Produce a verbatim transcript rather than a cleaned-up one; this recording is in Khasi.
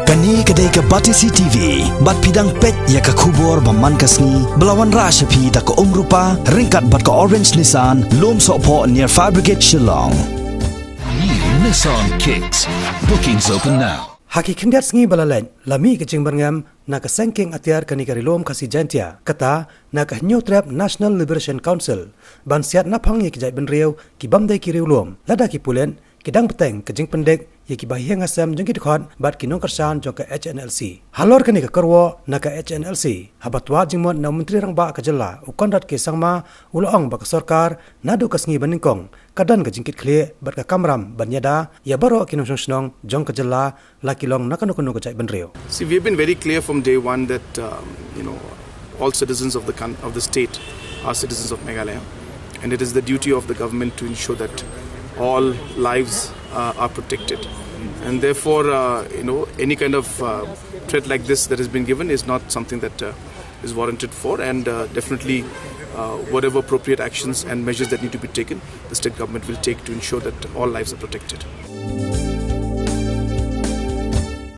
Kane ka dei ka Batesi T V, bad phi dang peit ïa ka khubor ba man ka sngi, ba la wanrah sha phi da ka Umrupa, ryngkat bad ka Orange Nissan, Lumsohphoh near Fire Brigade Shillong. New Nissan Kicks. Bookings open now. Ha ki khyndiat sngi ba la leit, la mih ka jingbyrngem na ka seng kieng atiar kane ka Ri Lum Khasi Jaiñtia, kata na ka Hynñiewtrep National Liberation Council, ban siat naphang ïa ki jaitbynriew ki bym dei ki riewlum, lada ki pulit ki dang bteng ka jingpyndik ïa ki bahaïing hasem jong ki dkhot bad ki nongkyrshan jong ka H N L C. Halor kane ka kyrwoh na ka H N L C, haba twad jingmut na u Myntri Rangbah ka jylla, u Conrad K Sangma, u la ong ba ka sorkar naduh ka sngi ba nyngkong ka don ka jingkitkhlieh bad ka kamram ban ïada ïa baroh ki nongshong shnong jong ka jylla, la ki long na kano kano ka jaitbynriew. See, we've been very clear from day one that, um, you know, all citizens of the coun-, of the state are citizens of Meghalaya, and it is the duty of the government to ensure that all lives, uh, are protected, and therefore, uh, you know, any kind of, uh, threat like this that has been given is not something that, uh, is warranted for, and, uh, definitely, uh, whatever appropriate actions and measures that need to be taken, the state government will take to ensure that all lives are protected.